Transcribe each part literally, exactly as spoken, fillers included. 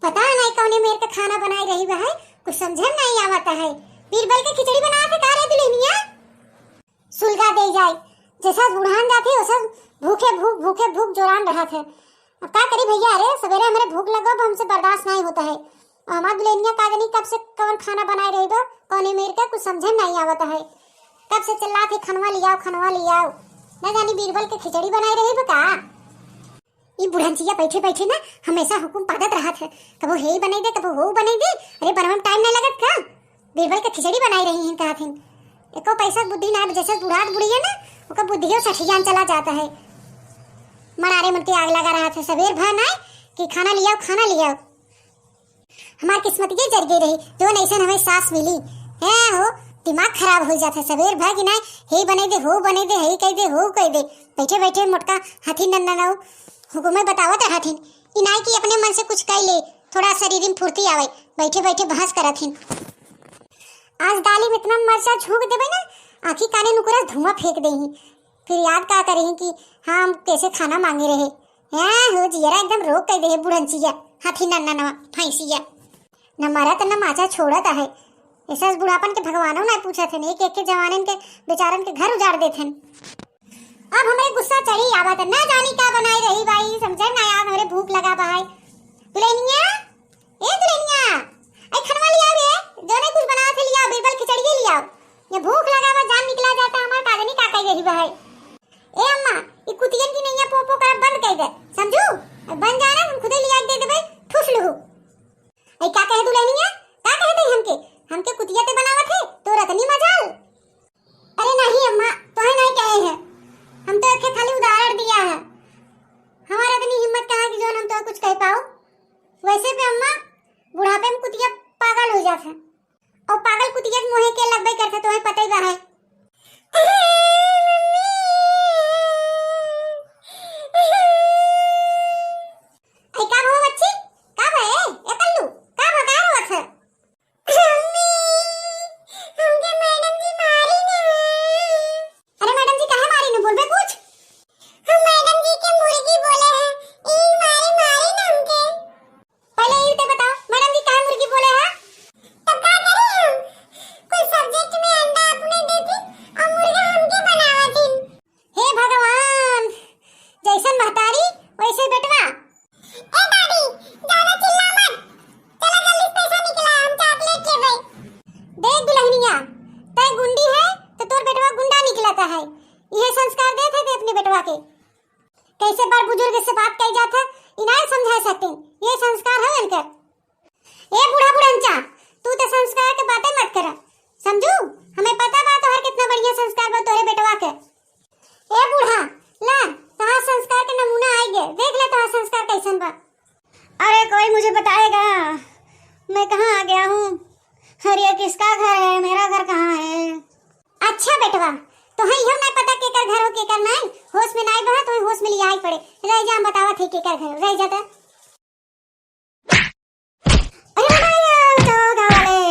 पता नहीं कौने मेर के खाना बनाई रही बा है, कुछ समझे में नहीं आवत है। बीरबल के खिचड़ी बनावत है का रे दुल्हनिया? सुलगा दे जाए, जैसा बुढ़ान जाथे वैसा भूखे भूख, भूखे भूख जोरान रहत है। अब का करी भैया, अरे सवेरे हमरे भूख लगो, अब हमसे बर्दाश्त नहीं होता है। और हमार दुल्हनिया का जानी कब से कौन खाना बनाए रही बा, कौने मेर के कुछ समझे में नहीं आवत है। कब से चिल्लात है, "खनवा लियाओ, खनवा लियाओ।" ना जानी बीरबल के खिचड़ी बनाए रही बा का। ई बुढ़नचिया बैठे बैठे ना हमेशा हुकुम पादत रहत है, कबो हे बने दे, कबो वो बने दे। अरे बनवे में टाइम नहीं लगत का? बीरबल के खिचड़ी बनाई रही हैं कहत हैं। एको पैसा के बुद्धि ना, जैसे बुढ़ात बुढ़िया ना, ओकर बुद्धियो सठियान चला जाता है। मड़ारे मन के आग लगा रहत है, सवेर भर ना कि खाना लियाओ, खाना लियाओ। हमार किस्मत ये जर गई रही, जो ऐसन हमें सास मिली। हैं हो, दिमाग खराब हो जाता है। सवेर भर की ना, हे बने दे, हो बने दे, हे कह दे, हो कह दे। बैठे बैठे मोटका हथिन नन्ना हुकुमे बतावत रहथिन। ई नाई कि अपने मन से कुछ कह ले, थोड़ा शरीर में फुर्ती आवे, बैठे बैठे बहस करत हिन। आज दाली में इतना मरचा झोंक देबे ना, आँखी काने नुकुरा धुआं फेंक देही। फिर याद का करेही कि हाँ, हम कैसे खाना मांगे रहे। हैं हो, जियरा एकदम रोक कर दे बुढ़नचिया, हाथी नन्ना नवा भैंसिया। न मरत न माचा छोड़त है। ऐसा बुढ़ापन के भगवानो ना पूछत हन, एक एक के जवानन के बेचारन के घर उजाड़ देत हन। अब हमरे गुस्सा चढ़ी आवत है, ना जानी का बनाई रही बाई, समझे ना यार, हमरे भूख लगा बा है। दुल्हनिया, ए दुल्हनिया, आई खनवा लियाओ रे, जो नहीं कुछ बनावत है लियाओ, बीरबल खिचड़िए लियाओ। ये भूख लगा बा, जान निकला जाता हमार, का जानी का कही रही बा है। ए अम्मा, ई कुतियन की नैया पो पो करब बंद कर दे, समझू? अब बन जाना, हम खुदे लिया के दे देबे, ठूस लुहू। आई का कहे दुल्हनिया, का कहे दे हमके, हमके कुतिया ते बनावत है, तो रतनी मजाल। अरे नहीं अम्मा, तोहे नहीं कहे है, हम तो एके खाली उदाहरण दिया है। हमारा इतनी हिम्मत कहाँ कि जोन हम तो कुछ कह पाओ। वैसे भी अम्मा, बुढ़ापे में कुतिया पागल हो जात है, और पागल कुतिया के मुँहे के लगबे करते, तोहे पता ही बा है। आई का भवा बच्ची, का भवा ए, ए कल्लू, का भवा, का रोवत है? मम्मी, हमके मैडम जी मारी ना। अरे मैडम जी काहे मारी ना, बोलबे कुछ? हम मैडम जी के मुर्गी बोले हैं, ई मारी, मारी ना हमके। पहले ई तो बताओ, मैडम जी काहे मुर्गी बोले हैं? तो का करी हम? कोई सब्जेक्ट में अंडा अपने देती और मुर्गा हमके बनावती। हे भगवान, जैसन महतारी वैसे बेटवा। ए दादी, ज्यादा चिल्ला मत। चला जल्दी से पैसा निकला, हम चॉकलेट लेबै। देख दुल्हनिया, तै गुंडी है तो तोर बेटवा गुंडा निकलता है। यह संस्कार देत है ते अपने बेटवा के। कैसे बड़ बुजुर्ग से बात कही जात है, इनार समझा सकते हैं। ये संस्कार है इनकर। ए बूढ़ा बुढ़नचा, तू तो संस्कार के बातें मत कर, समझू? हमें पता बा तोहर कितना बढ़िया संस्कार बा तोरे बेटवा के। ए बूढ़ा, ला, तोहार संस्कार के नमूना आइ गए, देख ले तोहार संस्कार कैसन बा। अरे कोई मुझे बताएगा, मैं कहाँ आ गया हूँ? अरे ये किसका घर है, मेरा घर कहाँ है? अच्छा बेटवा, तोहे इहो नहीं पता केकर घर हो केकर नहीं, होश में नहीं बहा, तोहे होश में लिया ही पड़े। रह जा, हम बतावत है केकर घर, रह जा तो। अरे बाबा, ये बचाओ गाँव वाले।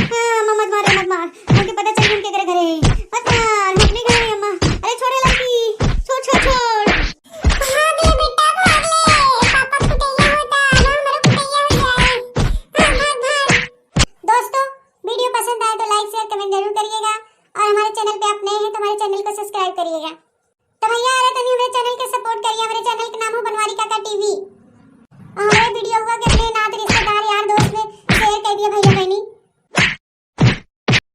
हाँ, अम्मा मत मार, मत मार। हमके पता चल गया उनके घरे घरे। मत मार, हम अपने घरे हैं, अम्मा। अरे छोड़ रे लड़की, छोड़, छोड़, छोड़। भाग ले बेटा, भाग ले। पापा कुटैया होता, ना हमारा कुटैया हो जाए। हाँ, भाग, भाग। दोस्तों, वीडियो पसंद आए तो like, share, comment जरूर करिएगा और हमारे चैनल पे आप नए हैं तो हमारे चैनल को subscribe करिएगा। तो भैया, अरे तनी हमरे चैनल के support करिए। हमरे चैनल के नाम है बनवारी काका टीवी।